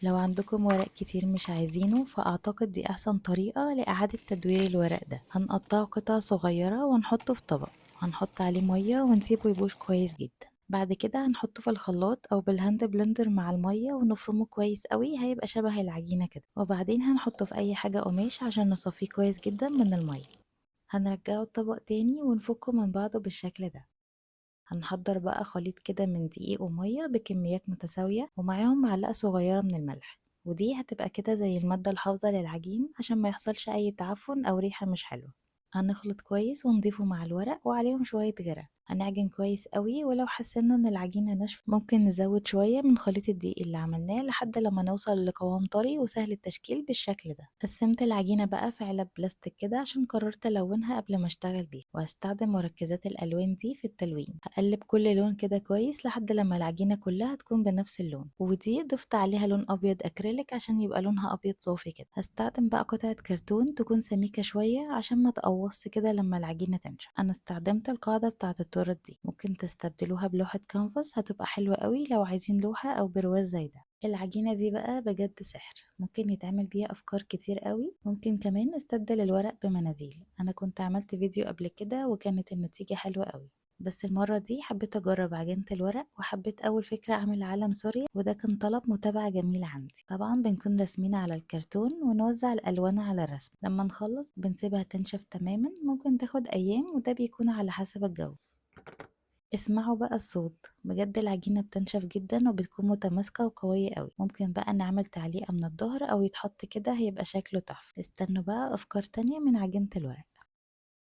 لو عندكم ورق كتير مش عايزينه فأعتقد دي أحسن طريقة لإعادة تدوير الورق ده. هنقطعه قطع صغيرة ونحطه في طبق، هنحط عليه مية ونسيبه يبوش كويس جدا. بعد كده هنحطه في الخلاط أو بال hand blender مع المية ونفرمه كويس قوي، هيبقى شبه العجينة كده. وبعدين هنحطه في أي حاجة قماش عشان نصفيه كويس جدا من المية. هنرجعه الطبق تاني ونفكه من بعضه بالشكل ده. هنحضر بقى خليط كده من دقيق ومية بكميات متساوية ومعاهم معلقة صغيرة من الملح، ودي هتبقى كده زي المادة الحافظة للعجين عشان ما يحصلش أي تعفن أو ريحة مش حلوة. هنخلط كويس ونضيفه مع الورق وعليهم شوية غرة. هنعجن كويس قوي، ولو حسينا ان العجينة ناشفة ممكن نزود شوية من خليط الدقيق اللي عملناه لحد لما نوصل لقوام طري وسهل التشكيل بالشكل ده. قسمت العجينة بقى في علب بلاستيك كده عشان قررت الونها قبل ما اشتغل بيها، وهستخدم مركزات الالوان دي في التلوين. هقلب كل لون كده كويس لحد لما العجينة كلها تكون بنفس اللون، ودي ضفت عليها لون ابيض اكريليك عشان يبقى لونها ابيض صافي كده. هستخدم بقى قطعة كرتون تكون سميكة شوية عشان ما تقوصش كده لما العجينة تنشف. انا استخدمت القاعدة بتاعة التورت دي، ممكن تستبدلوها بلوحة كانفاس هتبقى حلوة قوي لو عايزين لوحة او برواز زي ده. العجينة دي بقى بجد سحر، ممكن يتعمل بيها افكار كتير قوي. ممكن كمان نستبدل الورق بمناديل، انا كنت عملت فيديو قبل كده وكانت النتيجة حلوة قوي، بس المرة دي حبيت اجرب عجينة الورق، وحبيت اول فكرة اعمل علم سوريا، وده كان طلب متابعة جميلة عندي. طبعا بنكون راسمين على الكرتون ونوزع الالوان على الرسم، لما نخلص بنسيبها تنشف تماما، ممكن تاخد ايام وده بيكون على حسب الجو. اسمعوا بقى الصوت، بجد العجينة بتنشف جدا وبتكون متماسكة وقوية قوي. ممكن بقى نعمل تعليقة من الظهر او يتحط كده، هيبقى شكله تحفة. استنوا بقى افكار تانية من عجينة الورق.